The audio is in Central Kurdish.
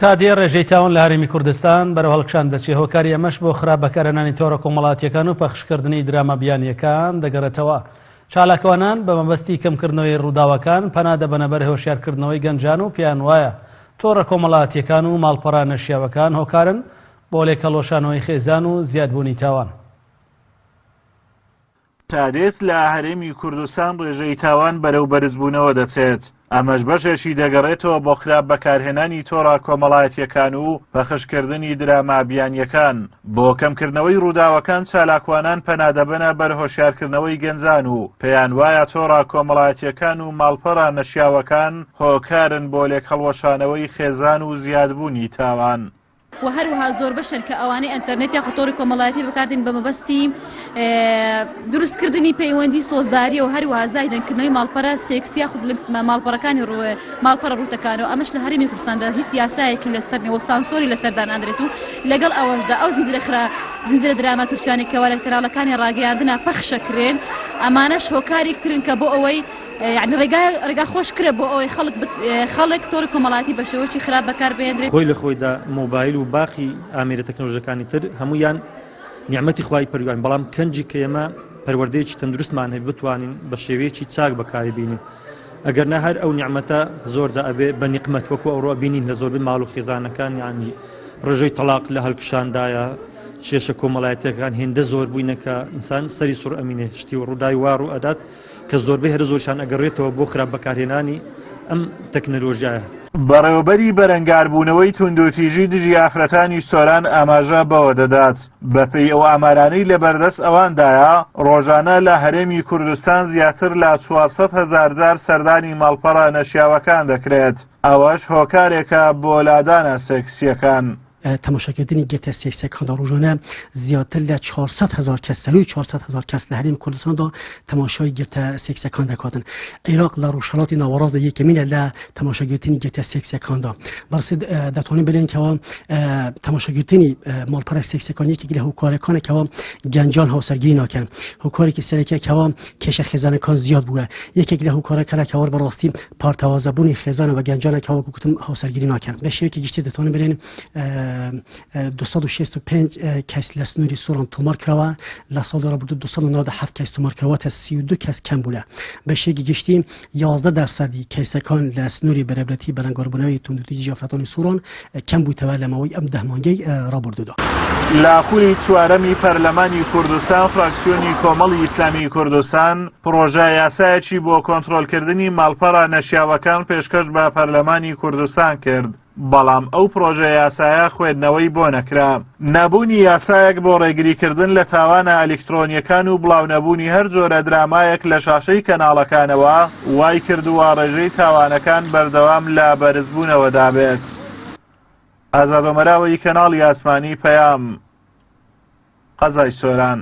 تا دێ ڕێژەی تاوان لە هەرێمی کوردستان بەرەو هەڵکشان دەچێ، هۆکاری ئەمەش بۆ خراپ بەکارهێنانی تۆڕە کۆمەڵاتییەکان و پەخشکردنی دراما بیانییەکان دەگەڕێتەوە. چالاکوانان بە مەبەستی کەمکردنەوەی ڕووداوەکان پەنا دەبەنە بەر هۆشیارکردنەوەی گەنجان و پێیان وایە تۆڕە کۆمەڵاتییەکان و ماڵپەڕە نەشیاوەکان هۆکارن بۆ لێکهەڵوەشانەوەی خێزان و زیادبوونی تاوان. تا دێت لە هەرێمی کوردستان ڕێژەی تاوان بەرەو بەرزبوونەوە دەچێت، ئەمەش بەشێکی دەگەڕێتەوە بۆ خراپ بەکارهێنانی تۆڕە کۆمەڵایەتییەکان و پەخشکردنی دراما بیانییەکان. بۆ کەمکردنەوەی ڕووداوەکان چالاکوانان پەنادەبەنە بەر هۆشیارکردنەوەی گەنجان و پێیان وایە تۆڕە کۆمەڵایەتییەکان و ماڵپەڕە نەشیاوەکان هۆکارن بۆ لێکهەڵوەشانەوەی خێزان و زیادبوونی تاوان. وە هەروەها زۆربەشن کە ئەوانەی ئەنتەرنێت یاخود تۆڕی کۆمەڵایەتی بەکاردێن بە مەبەستی دروست کردنی پەیوەندی سۆزداریە و هەروەها زایدەن کردنەوەی ماڵپەرە سێکسی یاخود ماڵپەڕەکانی ڕووێ ماڵپەڕە ڕووتەکانەوە ئەمەش لە هەرێمی کوردستاندا هیچ یاسایەکی لەسەر نیە و سانسۆری لەسەر داناندرێت و لەگەڵ ئەوەشدا ئەو زنجیرە خرا زنجیرە دراما تورکیانەی کەوا لە کەناڵەکانی ڕاگەیاندنا پەخشەکرێن ئەمانەش هۆکارێک ترن کە بۆ ئەوەی یانی ڕێگا ڕێگا خۆش کرە بۆ ئەوەی خەڵک خەڵک تۆڕی کۆمەڵایەتی بە شێوەیەکی خراپ بەکار بهێندرێت. خۆی لە خۆیدا مۆبایل و باقی ئامێرە تەکنەلۆژیەکانی تر هەموویان نیعمەتی خوای پەروەردگارن بەڵام کەنجی کە ئێمە پەروەردەیەکی تەندروستمان هەبێ بتوانین بە شێوەیەکی چاک بەکاری بینین ئەگەر نا هەر ئەو نیعمەتە زۆر جا ئەبێ بە نیقمەت وەکو ئەوڕۆ بینین لە زۆربەی ماڵ و خێزانەکان یانی ڕێژەی تەڵاق لە هەڵکشاندایە کێشە کۆمەڵایەتیەکان هێندە زۆر بووینە کە ئینسان سەری سوڕ ئەمینێ شتی و ڕووداوی وا ڕوو ئەدات کە زۆربەی هەرە زۆریشان ئەگەڕێتەوە بۆ خراپ بەکارهێنانی ئەم تەکنەلۆژیایە. بەڕێوەبەری بەرەنگاربوونەوەی توندوتیژی دژی ئافرەتانی سۆران ئاماژە بەوە دەدات، بەپێی ئەو ئامارانەی لەبەردەست ئەواندایە، ڕۆژانە لە هەرێمی کوردستان زیاتر لە 400 هەزار جار سەردانی ماڵپەڕە نەشیاوەکان دەکرێت، ئەوەش هۆکارێکە بۆ لادانە سێکسییەکان. تەماشاکردنی گرتە سێکسیەکاندا ڕۆژانە زیاتر لە 400 هزار کەس سەروی 400 هزار کەس لە هەرێمی کوردستاندا تەماشای گرتە سێکسیەکان دەکاتن عێراق لە ڕۆژهەڵاتی ناوەڕاستدا یەکەمینە لە تەماشاگرتنی گرتە سێکسیەکاندا بەڕاستی دەتوانین بڵێن کەوا تەماشاگرتنی ماڵپەڕە سێکسیەکان یەکێک لە هۆکارەکانە کەوا گەنجان هاوسەرگیری ناکەن هۆکارێکی سەرەکیە کەوا کێشە خێزانەکان زیاد بووە یەکێک لە هۆکارەکانە کەوا بەڕاستی پارتەوازەبوونی خێزانە بە گەنجانە کە وەکو گوتم هاوسەرگیری ناکەن بە شێوەیەکی گشتی دەتوانین بڵێن 265 کەس لە سنووری سۆران تۆمار کراوە لە ساڵی ڕابردوو 297 کەس تۆمار کراوە تا 32 کەس کەم بوونە بە شێوەیەکی گشتی 11 دەرسەدی کەیسەکان لە سنووری بەرەبرەتی بەرەنگاربوونەوەی توندوتیژی ئافرەتانی سۆران کەم بووتەوە لە ماوەی ئەم 10 مانگەی ڕابردوودا. لە خولی چوارەمی پەرلەمانی کوردستان فراکسیۆنی کۆمەڵی ئیسلامیی کوردستان پڕۆژە یاسایەکی بۆ کۆنترۆلکردنی ماڵپەڕە نەشیاوەکان پێشکەش بە پەرلەمانی کوردستان کرد، بەڵام ئەو پڕۆژە یاسایە خوێندنەوەی بۆ نەکرا. نەبوونی یاسایەک بۆ ڕێگریکردن لە تاوانە ئەلیکترۆنییەکان و بڵاونەبوونی هەر جۆرە درامایەک لە شاشەی کەناڵەکانەوە وایکردووە ڕێژەی تاوانەکان بەردەوام لە بەرزبوونەوەدا بێت. ئازاد ئۆمەراوەیی کەناڵی ئاسمانی پەیام، قەزای سۆران.